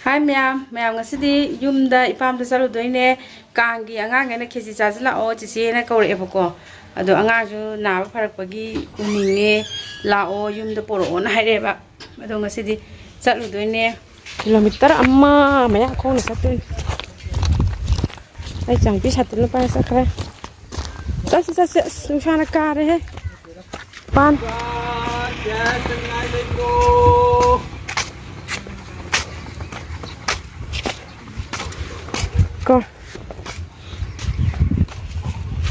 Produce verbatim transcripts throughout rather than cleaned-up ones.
ꯍꯥꯏ ꯃꯌꯥꯝ, ꯃꯌꯥꯝ ꯉꯁꯤꯗꯤ ꯌꯨꯝꯗ ꯏꯄꯥꯝꯗ ꯆꯠꯂꯨꯗꯣꯏꯅꯦ꯫ ꯀꯥꯡꯒꯤ ꯑꯉꯥꯡꯈꯩꯅ "ꯈꯦꯆꯤ ꯆꯥꯁꯤ ꯂꯥꯛꯑꯣ ꯆꯤꯆꯦꯅ" ꯀꯧꯔꯛꯑꯦꯕꯀꯣ꯫ ꯑꯗꯣ ꯑꯉꯥꯡꯁꯨ ꯅꯥꯕ ꯐꯔꯛꯄꯒꯤ ꯎꯅꯤꯡꯉꯦ, ꯂꯥꯛꯑꯣ ꯌꯨꯝꯗ ꯄꯣꯔꯛꯑꯣꯅ ꯍꯥꯏꯔꯛꯑꯦꯕ꯫ ꯑꯗꯣ ꯉꯁꯤꯗꯤ ꯆꯠꯂꯨꯗꯣꯏꯅꯦ꯫ ꯀꯤꯂꯣꯃꯤꯇꯔ ꯑꯃ ꯃꯌꯥ ꯈꯣꯡꯅ ꯆꯠꯇꯣꯏꯅꯦ꯫ ꯑꯩ ꯆꯥꯡꯕꯤ ꯁꯥꯇꯤꯟ ꯂꯨꯄꯥ ꯆꯠꯈ꯭ꯔꯦ꯫ ꯆꯠꯁꯤ, ꯆꯠꯁꯤ꯫ ꯑꯁ, ꯅꯨꯡꯁꯥꯅ ꯀꯥꯔꯦꯍꯦ꯫ ꯄꯥꯟ꯫ ꯀꯣ꯫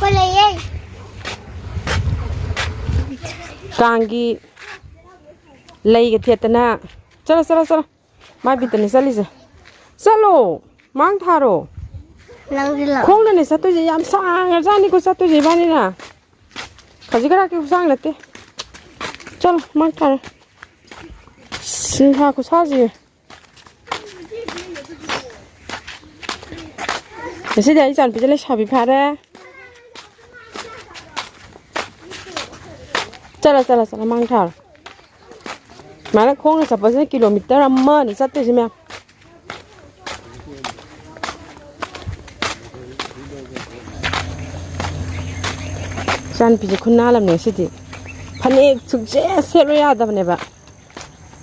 ꯑꯩꯈꯣꯏ ꯂꯩꯌꯦ꯫ ꯀꯥꯡꯒꯤ ꯂꯩꯒ ꯊꯦꯠꯇꯅ꯫ ꯆꯠꯂꯣ, ꯆꯠꯂꯣ, ꯆꯠꯂꯣ꯫ ꯃꯥꯏ ꯕꯤꯠꯇꯅꯤ ꯆꯠꯂꯤꯁꯦ꯫ ꯆꯠꯂꯣ, ꯃꯥꯡ ꯊꯥꯔꯣ꯫ ꯂꯧꯁꯤ ꯂꯥꯛꯑꯣ꯫ ꯈꯣꯡꯅꯅꯦ ꯆꯠꯇꯣꯏꯁꯦ, ꯌꯥꯝ ꯁꯥꯡꯉꯖꯥꯠꯅꯤꯀꯣ ꯆꯠꯇꯣꯏꯁꯦ ꯏꯕꯥꯅꯤꯅ꯫ ꯈꯖꯤꯛ ꯈꯔꯥꯛꯀꯤ ꯈꯨꯁꯥꯡ ꯅꯠꯇꯦ꯫ ꯆꯠꯂꯣ, ꯃꯥꯡ ꯊꯥꯔꯣ꯫ ꯅꯨꯡꯁꯥ ꯈꯨꯁꯥꯁꯦ꯫ ꯉꯁꯤꯗꯤ ꯑꯩ ꯏꯆꯥꯅꯨꯄꯤꯁꯦ ꯂꯩꯁꯥꯕꯤ ꯐꯥꯔꯦ꯫ ꯆꯠꯂꯣ, ꯆꯠꯂꯣ, ꯆꯠꯂꯣ, ꯃꯥꯡ ꯊꯥꯔꯣ꯫ ꯁꯨꯃꯥꯏꯅ ꯈꯣꯡꯅ ꯆꯠꯄꯁꯤꯅ ꯀꯤꯂꯣꯃꯤꯇꯔ ꯑꯃ ꯑꯅꯤ ꯆꯠꯇꯣꯏꯁꯤ ꯃꯌꯥꯝ꯫ ꯏꯆꯥꯅꯨꯄꯤꯁꯦ ꯈꯨꯅꯥꯜꯂꯝꯅꯦ ꯉꯁꯤꯗꯤ꯫ ꯐꯅꯦꯛ ꯁꯨꯛꯁꯦꯠ ꯁꯦꯠꯂꯨ ꯌꯥꯗꯕꯅꯦꯕ꯫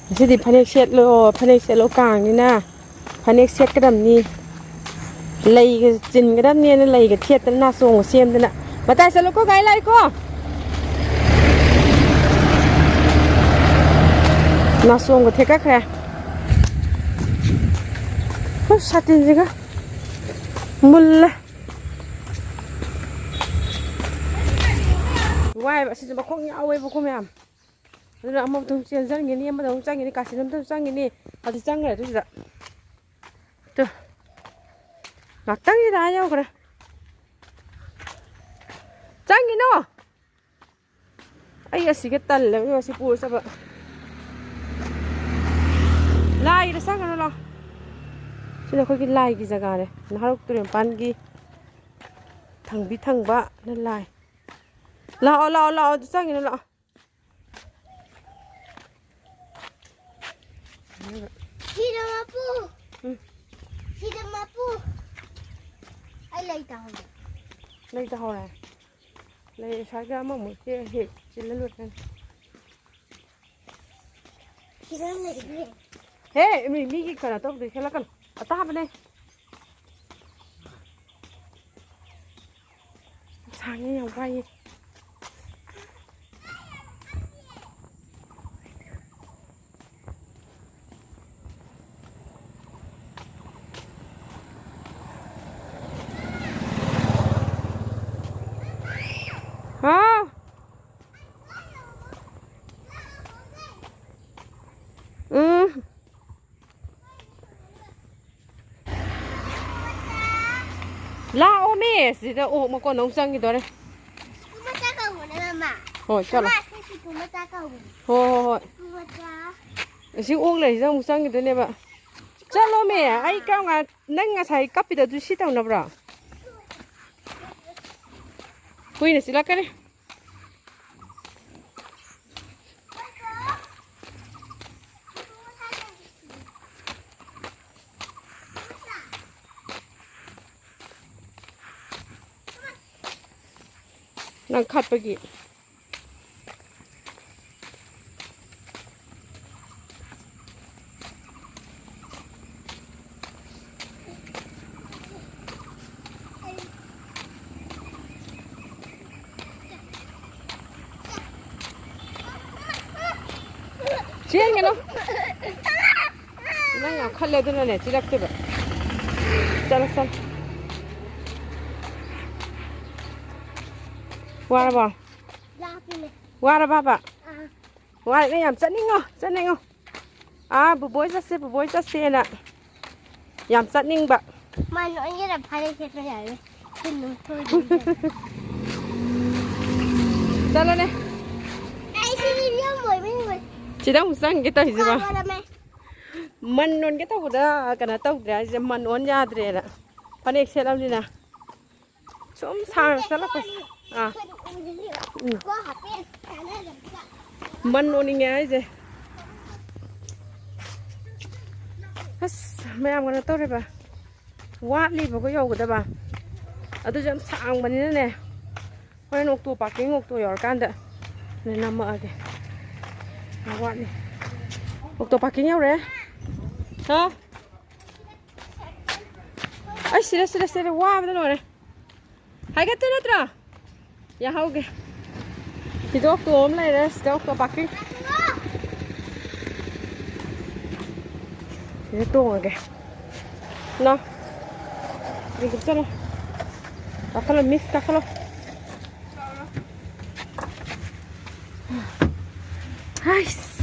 ꯉꯁꯤꯗꯤ ꯐꯅꯦꯛ ꯁꯦꯠꯂꯣ, ꯐꯅꯦꯛ ꯁꯦꯠꯂꯣ, ꯀꯥꯡꯅꯤꯅ ꯐꯅꯦꯛ ꯁꯦꯠꯀꯗꯕꯅꯤ꯫ ꯂꯩꯒ ꯆꯤꯟꯒꯗꯕꯅꯦꯅ ꯂꯩꯒ ꯊꯦꯠꯇꯅ ꯅꯥꯆꯣꯡꯒ ꯁꯦꯝꯗꯅ꯫ ꯃꯇꯥꯏ ꯆꯠꯂꯨꯀꯣ, ꯒꯥꯔꯤ ꯂꯥꯛꯏꯀꯣ꯫ ꯅꯥꯆꯣꯡꯒ ꯊꯦꯠꯀꯠꯈ꯭ꯔꯦ꯫ ꯍꯨ, ꯁꯥꯇꯤꯟꯁꯤꯒ ꯃꯨꯜꯂꯦ꯫ ꯋꯥꯏꯕ ꯑꯁꯤꯁꯨ ꯃꯈꯣꯡ ꯌꯥꯎꯋꯦꯕꯀꯣ ꯃꯌꯥꯝ꯫ ꯑꯗꯨꯅ ꯑꯃꯗ ꯑꯃꯨꯛ ꯆꯦꯟꯁꯤꯟꯈꯤꯅꯤ, ꯑꯃꯗ ꯑꯃꯨꯛ ꯆꯪꯈꯤꯅꯤ, ꯀꯥꯆꯤꯟ ꯑꯃꯗ ꯑꯃꯨꯛ ꯆꯪꯈꯤꯅꯤ꯫ ꯍꯧꯖꯤꯛ ꯆꯪꯈ꯭ꯔꯦ ꯑꯗꯨꯁꯤꯗ꯫ ꯇꯨ꯫ ꯉꯥꯛꯇꯪꯁꯤꯗ ꯑꯥ ꯌꯧꯈ꯭ꯔꯦ꯫ ꯆꯪꯈꯤꯅꯣ꯫ ꯑꯩ ꯑꯁꯤꯒ ꯇꯜꯂꯦꯕ, ꯑꯁꯤ ꯄꯨꯔ ꯆꯠꯄ꯫ ꯂꯥꯏꯗ ꯆꯪꯒꯅꯨ ꯂꯥꯎ꯫ ꯁꯤꯗ ꯑꯩꯈꯣꯏꯒꯤ ꯂꯥꯏꯒꯤ ꯖꯒꯥꯅꯦ꯫ ꯅꯍꯥꯔꯣꯜ ꯇꯨꯔꯦꯜ ꯃꯄꯥꯟꯒꯤ ꯊꯪꯕꯤ ꯊꯪꯕꯅ ꯂꯥꯏ꯫ ꯂꯥꯛꯑꯣ, ꯂꯥꯛꯑꯣ, ꯂꯥꯛꯑꯣ, ꯑꯗꯨ ꯆꯪꯉꯤꯅ ꯂꯥꯛꯑꯣ꯫ ꯁꯤꯗ ꯃꯄꯨ꯫ ꯎꯝ꯫ ꯁꯤꯗ ꯃꯄꯨ꯫ ꯑꯩ ꯂꯩ ꯇꯥꯍꯧꯔꯦ꯫ ꯂꯩ ꯇꯥꯍꯧꯔꯦ? ꯂꯩ ꯉꯁꯥꯏꯒ ꯑꯃꯃꯨꯛ ꯍꯦꯛ ꯍꯦꯛ ꯆꯤꯜꯂ ꯂꯣꯏꯔꯦ꯫ ꯁꯤꯗ ꯂꯩꯔꯦ꯫ ꯍꯦ, ꯃꯤ-, ꯃꯤꯒꯤ ꯀꯩꯅꯣ ꯇꯧꯕꯗꯤ ꯍꯦꯜꯂꯛꯀꯅꯨ꯫ ꯑꯇꯥꯕꯅꯦ꯫ ꯁꯥꯡꯉꯦ, ꯌꯥꯝ ꯋꯥꯏꯌꯦ꯫ ꯍꯥꯎ꯫ ꯎꯝ꯫ ꯂꯥꯛꯑꯣꯃꯦ, ꯁꯤꯗ ꯑꯣꯛ ꯃꯀꯣꯟ ꯑꯃꯨꯛ ꯆꯪꯈꯤꯗꯣꯔꯦ꯫ ꯁꯤꯀꯨ ꯃꯆꯥ ꯀꯧꯕꯅꯦ, ꯃꯃꯥ꯫ ꯍꯣꯏ, ꯆꯠꯂꯣ꯫ ꯃꯃꯥ, ꯁꯤ ꯁꯤꯀꯨ ꯃꯆꯥ ꯀꯧꯕꯅꯦ꯫ ꯍꯣꯏ, ꯍꯣꯏ, ꯍꯣꯏ꯫ ꯁꯤꯀꯨ ꯃꯆꯥ꯫ ꯑꯁꯤ ꯑꯣꯛ ꯂꯩꯔꯤꯁꯤꯗ ꯑꯃꯨꯛ ꯆꯪꯈꯤꯗꯣꯏꯅꯦꯕ꯫ ꯆꯠꯂꯣꯃꯦ, ꯑꯩ ꯀꯔꯝ ꯀꯥꯟ, ꯅꯪ ꯉꯁꯥꯏ ꯀꯞꯄꯤꯗꯣ ꯑꯗꯨ ꯁꯤ ꯇꯧꯅꯕ꯭ꯔꯣ? ꯍꯨꯏꯅ ꯆꯤꯛꯂꯛꯀꯅꯤ꯫ ꯅꯪ ꯈꯠꯄꯒꯤ꯫ ꯆꯦꯟꯒꯅꯨ꯫ ꯅꯪ ꯌꯥꯝ ꯈꯜꯂꯦ ꯑꯗꯨꯅꯅꯦ ꯆꯤꯔꯛꯇꯣꯏꯕ꯫ ꯆꯠꯂꯣ, ꯆꯠꯂꯣ꯫ ꯋꯥꯔꯕꯣ? ꯂꯥꯞꯄꯤꯅꯦ꯫ ꯋꯥꯔꯕꯕ? ꯑꯥ꯫ ꯋꯥꯔꯦ, ꯅꯪ ꯌꯥꯝ ꯆꯠꯅꯤꯡꯉꯣ, ꯆꯠꯅꯤꯡꯉꯣ꯫ ꯑꯥ, ꯕꯨꯕꯣꯏ ꯆꯠꯁꯦ, ꯕꯨꯕꯣꯏ ꯆꯠꯁꯦꯅ ꯌꯥꯝ ꯆꯠꯅꯤꯡꯕ꯫ ꯃꯥ ꯂꯣꯏꯅ ꯐꯅꯦꯛ ꯁꯦꯠꯄ ꯌꯥꯔꯦ꯫ ꯆꯠꯂꯣꯅꯦ꯫ ꯑꯩ ꯁꯤꯗꯤ ꯂꯦꯝꯃꯣꯏ, ꯂꯦꯝꯃꯣꯏ꯫ ꯁꯤꯗ ꯑꯃꯨꯛ ꯆꯪꯒꯦ ꯇꯧꯔꯤꯁꯤꯕꯣ꯫ ꯋꯥꯔꯝꯃꯦ꯫ ꯃꯟ ꯑꯣꯟꯒꯦ ꯇꯧꯕꯗ ꯀꯩꯅꯣ ꯇꯧꯗ꯭ꯔꯦ ꯍꯥꯏꯁꯦ, ꯃꯟ ꯑꯣꯟ ꯌꯥꯗ꯭ꯔꯦꯅ꯫ ꯐꯅꯦꯛ ꯁꯦꯠꯂꯕꯅꯤꯅ꯫ ꯁꯨꯝ ꯁꯥꯡꯅ ꯆꯠꯂꯛꯄꯁꯦ꯫ ꯑꯥ꯫ ꯎꯝ꯫ ꯃꯟ ꯑꯣꯟꯅꯤꯡꯉꯦ ꯍꯥꯏꯁꯦ꯫ ꯑꯁ, ꯃꯌꯥꯝ ꯀꯩꯅꯣ ꯇꯧꯔꯦꯕ, ꯋꯥꯠꯂꯤꯕꯀꯣ ꯌꯧꯒꯗꯕ꯫ ꯑꯗꯨꯁꯨ ꯌꯥꯝ ꯁꯥꯡꯕꯅꯤꯅꯅꯦ, ꯍꯣꯔꯦꯟ ꯑꯣꯛꯇꯣ ꯄꯥꯔꯀꯤꯡ, ꯑꯣꯛꯇꯣ ꯌꯧꯔꯀꯥꯟꯗ ꯅꯣꯏ ꯅꯝꯃꯛꯑꯒꯦ꯫ ꯌꯥꯝ ꯋꯥꯠꯂꯤ꯫ ꯑꯣꯛꯇꯣ ꯄꯥꯔꯀꯤꯡ ꯌꯧꯔꯦ꯫ ꯍꯥ? ꯑꯩ ꯁꯤꯔꯦ, ꯁꯤꯔꯦ, ꯁꯤꯔꯦ, ꯋꯥꯕꯗ ꯂꯣꯏꯔꯦ꯫ ꯍꯥꯏꯒꯠꯇꯣꯏ ꯅꯠꯇ꯭ꯔꯣ? ꯌꯥꯍꯧꯒꯦ꯫ ꯁꯤꯗ ꯑꯣꯛꯇꯣ ꯑꯃ ꯂꯩꯔꯦ, ꯁꯤꯗ ꯑꯣꯛꯇꯣ ꯄꯥꯔꯀꯤꯡ꯫ ꯁꯤꯗ ꯇꯣꯡꯉꯒꯦ꯫ ꯅꯣ꯫ ꯁꯤꯗ ꯆꯠꯂꯣ꯫ ꯀꯥꯈꯠꯂꯣ, ꯃꯤꯁ, ꯀꯥꯈꯠꯂꯣ꯫ ꯍꯥꯏꯁ꯫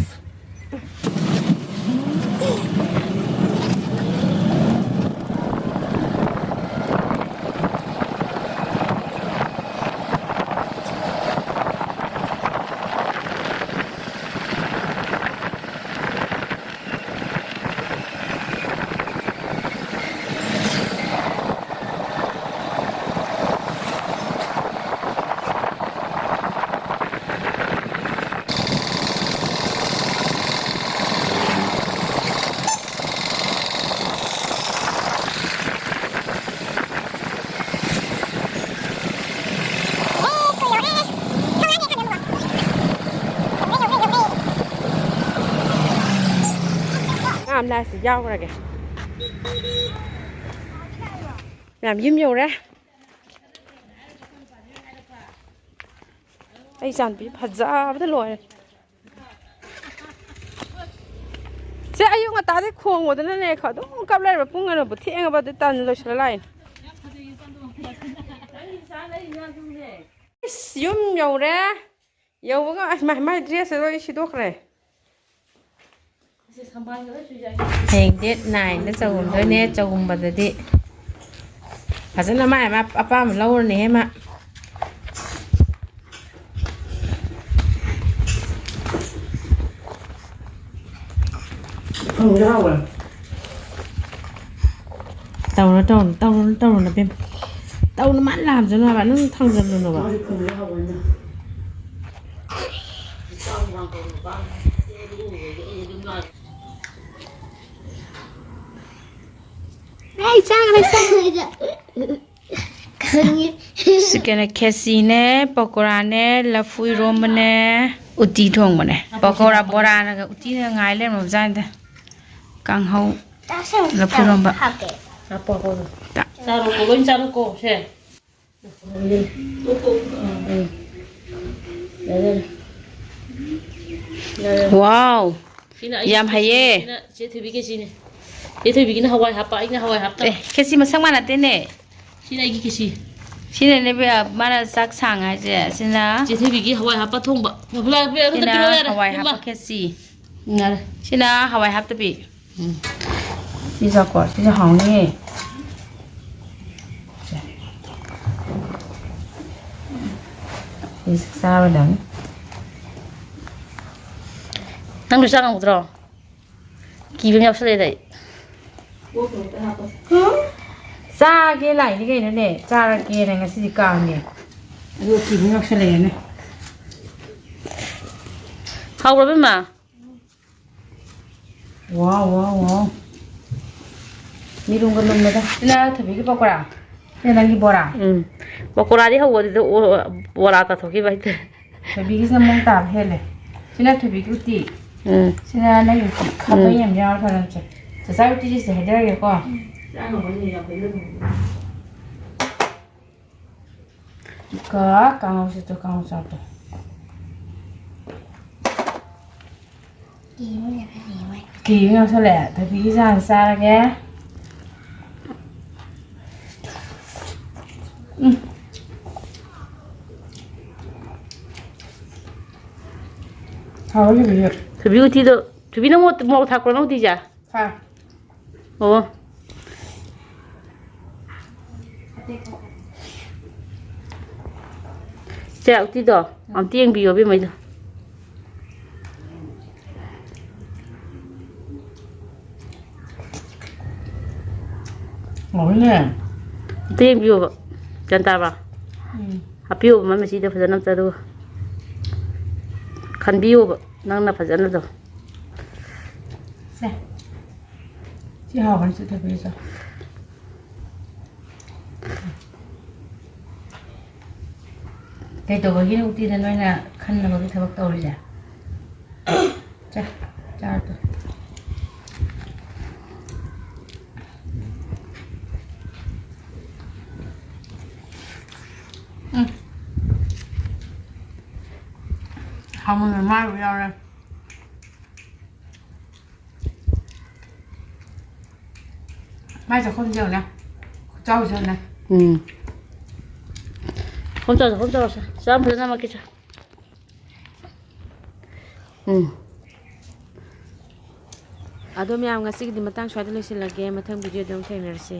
ꯉꯥ ꯑꯃ ꯂꯥꯛꯑꯦ, ꯁꯤ ꯌꯥꯎꯈ꯭ꯔꯒꯦ꯫ ꯃꯌꯥꯝ ꯌꯨꯝ ꯌꯧꯔꯦ꯫ ꯑꯩ ꯏꯆꯥꯅꯨꯄꯤ ꯐꯖꯕꯗ ꯂꯣꯏꯔꯦ꯫ ꯁꯦ, ꯑꯌꯨꯛ ꯉꯟꯇꯥꯗꯩ ꯈꯣꯡꯉꯣꯗꯅꯅꯦ, ꯑꯗꯨꯝ ꯀꯞ ꯂꯩꯔꯕ꯫ ꯄꯨꯡ ꯑꯅꯤꯕꯨ ꯊꯦꯡꯉꯕ ꯑꯗꯨ ꯇꯟ ꯂꯣꯏꯁꯜꯂ ꯂꯥꯛꯏꯅꯦ꯫ ꯏꯁ, ꯌꯨꯝ ꯌꯧꯔꯦ꯫ ꯌꯧꯕꯒ ꯑꯁ, ꯃꯥꯏ, ꯃꯥꯏ ꯗ꯭ꯔꯦꯁꯁꯦ ꯂꯣꯏ ꯁꯤꯗꯣꯛꯈ꯭ꯔꯦ꯫ ꯍꯌꯦꯡ ꯗꯦꯠ ꯅꯥꯏꯟꯗ ꯆꯧꯒꯨꯝꯗꯣꯏꯅꯦ꯫ ꯆꯧꯒꯨꯝꯕꯗꯗꯤ ꯐꯖꯅ ꯃꯥꯏ, ꯃꯥꯏ ꯑꯄꯥꯝꯕ ꯂꯧꯔꯅꯤꯍꯦ ꯃꯥ꯫ ꯇꯧꯔꯣ, ꯇꯧꯔꯣ, ꯇꯧꯔꯣ, ꯇꯧꯔꯣ, ꯅꯕꯦꯝꯃ꯫ ꯇꯧꯅꯨ, ꯃꯥꯅ ꯂꯥꯝꯖꯅꯣ ꯍꯥꯏꯕ, ꯅꯪ ꯊꯥꯡꯖꯜꯂꯨꯅꯣꯕ꯫ ꯑꯩ ꯆꯥꯈ꯭ꯔꯦ, ꯆꯥꯈ꯭ꯔꯦ꯫ ꯈꯪꯉꯦ꯫ ꯁꯤ ꯀꯩꯅꯣ, ꯈꯦꯆꯤꯅꯦ, ꯄꯀꯣꯔꯥꯅꯦ, ꯂꯐꯨ ꯏꯔꯣꯝꯕꯅꯦ, ꯎꯇꯤ ꯊꯣꯡꯕꯅꯦ꯫ ꯄꯀꯣꯔꯥ ꯕꯣꯔꯥꯅꯒ ꯎꯇꯤꯅ ꯉꯥꯏ ꯂꯩꯔꯝꯃꯕꯖꯥꯠꯅꯤꯗ꯫ ꯀꯥꯡꯍꯧ, ꯆꯥꯁꯜꯂꯨ, ꯂꯐꯨ ꯏꯔꯣꯝꯕ꯫ ꯍꯥꯞꯀꯦ꯫ ꯍꯥꯞꯄꯣ, ꯍꯥꯞꯄꯣ꯫ ꯆꯥꯔꯣꯀꯣ, ꯂꯣꯏ ꯆꯥꯔꯣꯀꯣ, ꯁꯦ꯫ ꯎꯝ꯫ ꯌꯥꯔꯦ, ꯌꯥꯔꯦ꯫ ꯌꯥꯔꯦ꯫ ꯋꯥꯎ! ꯁꯤꯅ ꯑꯩꯒꯤ ꯌꯥꯝ ꯍꯩꯌꯦ꯫ ꯁꯤꯅ ꯆꯦ ꯊꯣꯏꯕꯤ ꯈꯦꯆꯤꯅꯦ꯫ ꯆꯦ ꯊꯣꯏꯕꯤꯒꯤꯅ ꯍꯋꯥꯏ ꯍꯥꯞꯄ, ꯑꯩꯅ ꯍꯋꯥꯏ ꯍꯥꯞꯇꯕ꯫ ꯑꯦ, ꯈꯦꯆꯤ ꯃꯁꯛ ꯃꯥꯟꯅꯗꯦꯅꯦ꯫ ꯁꯤꯅ ꯑꯩꯒꯤ ꯈꯦꯆꯤ꯫ ꯁꯤꯅꯅꯦ ꯕꯦ-, ꯃꯥꯅ ꯆꯥꯛ ꯁꯥꯡ ꯍꯥꯏꯁꯦ꯫ ꯁꯤꯅ ꯆꯦ ꯊꯣꯏꯕꯤꯒꯤ ꯍꯋꯥꯏ ꯍꯥꯞꯄ ꯊꯣꯡꯕ꯫ ꯃꯐꯨꯂꯥ, ꯕꯦ, ꯑꯗꯨꯗ ꯁꯤꯅ ꯄꯤꯔꯛꯑꯣ ꯌꯥꯔꯦ, ꯍꯋꯥꯏ ꯏꯃꯥ꯫ ꯍꯥꯞꯄ ꯈꯦꯆꯤ꯫ ꯎꯝ, ꯌꯥꯔꯦ꯫ ꯁꯤꯅ ꯍꯋꯥꯏ ꯍꯥꯞꯇꯕꯤ꯫ ꯎꯝ꯫ ꯁꯤ ꯆꯥꯎꯀꯣ, ꯁꯤꯁꯨ ꯍꯥꯎꯅꯤꯌꯦ꯫ ꯁꯦ꯫ ꯁꯤ ꯆꯥꯔꯗꯕꯅꯤ꯫ ꯅꯪꯁꯨ ꯆꯥ ꯉꯝꯒꯗ꯭ꯔꯣ? ꯀꯤꯕ ꯑꯃ ꯌꯥꯎꯁꯜꯂꯛꯑꯦꯗ ꯑꯩ꯫ ꯆꯥꯒꯦ ꯂꯥꯛꯏꯅꯤ ꯀꯩꯅꯣꯅꯦ, ꯆꯥꯔꯒꯦꯅ, ꯉꯁꯤꯗꯤ ꯀꯥꯡꯅꯦ꯫ ꯑꯗꯨꯒ ꯀꯤꯕ ꯑꯃ ꯌꯥꯎꯁꯜꯂꯛꯑꯦꯅꯦ꯫ ꯍꯥꯎꯕ꯭ꯔꯣ, ꯏꯕꯦꯝꯃ? ꯋꯥꯎ, ꯋꯥꯎ, ꯋꯥꯎ꯫ ꯃꯤꯔꯨꯝꯒ ꯂꯨꯝꯃꯦꯗ꯫ ꯁꯤꯅ ꯊꯣꯏꯕꯤꯒꯤ ꯄꯀꯣꯔꯥ꯫ ꯁꯤꯅ ꯅꯪꯒꯤ ꯕꯣꯔꯥ꯫ ꯎꯝ꯫ ꯄꯀꯣꯔꯥꯗꯤ ꯍꯧꯕꯗꯨꯗ ꯑꯣ-, ꯕꯣꯔꯥ ꯇꯥꯊꯣꯛꯈꯤꯕ ꯍꯥꯏꯇꯥꯔꯦ꯫ ꯊꯣꯏꯕꯤꯒꯤꯁꯤꯅ ꯃꯑꯣꯡ ꯇꯥꯕ ꯍꯦꯜꯂꯦ꯫ ꯁꯤꯅ ꯊꯣꯏꯕꯤꯒꯤ ꯎꯇꯤ꯫ ꯎꯝ꯫ ꯁꯤꯅ ꯅꯪꯒꯤ ꯎꯇꯤ꯫ ꯈꯥꯕꯩ ꯎꯝ꯫ ꯌꯥꯝ ꯌꯥꯎꯔ ꯊꯝꯃꯝꯁꯦ꯫ ꯆꯆꯥ ꯎꯇꯤꯁꯦ ꯁꯤꯗ ꯍꯩꯗꯔꯒꯦꯀꯣ꯫ ꯀ ꯀꯥꯡꯍꯧꯁꯤꯗ ꯀꯥꯡꯍꯧ ꯆꯥꯕꯗꯣ꯫ ꯀꯤꯕ ꯌꯥꯝ ꯌꯥꯎꯁꯜꯂꯛꯑꯦ꯫ ꯊꯣꯏꯕꯤꯒꯤ ꯆꯥꯡ ꯆꯥꯔꯒꯦ꯫ ꯎꯝ꯫ ꯍꯥꯎꯋꯦ ꯊꯣꯏꯕꯤ꯫ ꯊꯣꯏꯕꯤ ꯎꯇꯤꯗꯣ, ꯊꯣꯏꯕꯤ ꯅꯪ ꯃꯣꯔꯣꯛ, ꯃꯣꯔꯣꯛ ꯊꯥꯛꯄ꯭ꯔꯣ ꯅꯪ ꯎꯇꯤꯁꯦ? ꯍꯥ꯫ ꯑꯣ꯫ ꯆꯦ ꯎꯇꯤꯗꯣ ꯑꯝꯇ ꯌꯦꯡꯕꯤꯌꯣ, ꯏꯕꯦꯝꯃꯩꯗꯣ꯫ ꯍꯥꯎꯋꯤꯅꯦ꯫ ꯑꯝꯇ ꯌꯦꯡꯕꯤꯌꯣꯕ꯫ ꯒ꯭ꯌꯥꯟ ꯇꯥꯔꯕ? ꯎꯝ꯫ ꯍꯥꯞꯄꯤꯌꯣꯕ ꯃꯃꯤꯠꯁꯤꯗ ꯐꯖꯅ ꯑꯝꯇ, ꯑꯗꯨꯒ ꯈꯟꯕꯤꯌꯣꯕ ꯅꯪꯅ ꯐꯖꯅꯗꯣ꯫ ꯁꯦ꯫ ꯁꯤ ꯍꯥꯎꯕꯅꯤ, ꯁꯤ ꯊꯣꯏꯕꯤꯁꯦ꯫ ꯀꯩꯗꯧꯕꯒꯤꯅꯣ ꯎꯇꯤꯗ ꯅꯣꯏꯅ ꯈꯟꯅꯕꯒꯤ ꯊꯕꯛ ꯇꯧꯔꯤꯁꯦ? ꯆꯥ, ꯆꯥꯔꯣ ꯇꯨ꯫ ꯎꯝ꯫ ꯍꯥꯎꯃꯟꯕ ꯃꯥꯏꯕ ꯌꯥꯎꯔꯦ꯫ ꯃꯥꯏ ꯆꯥꯛꯈꯨꯝꯁꯦ ꯌꯦꯡꯉꯨꯅꯦ꯫ ꯈꯨꯆꯥꯎꯁꯦ ꯌꯦꯡꯉꯨꯅꯦ꯫ ꯎꯝ꯫ ꯆꯥꯛꯈꯨꯝ ꯆꯥꯎꯁꯦ, ꯆꯥꯛꯈꯨꯝ ꯆꯥꯎꯁꯦ꯫ ꯆꯥꯛ ꯐꯖꯅ ꯅꯝꯃꯛꯀꯦꯁꯦ꯫ ꯎꯝ꯫ ꯑꯗꯣ ꯃꯌꯥꯝ, ꯉꯁꯤꯒꯤꯗꯤ ꯃꯇꯥꯡ ꯁ꯭ꯋꯥꯏꯗ ꯂꯣꯏꯁꯤꯜꯂꯒꯦ꯫ ꯃꯊꯪ ꯚꯤꯗꯤꯑꯣꯗ ꯑꯃꯨꯛ ꯊꯦꯡꯅꯔꯁꯤ꯫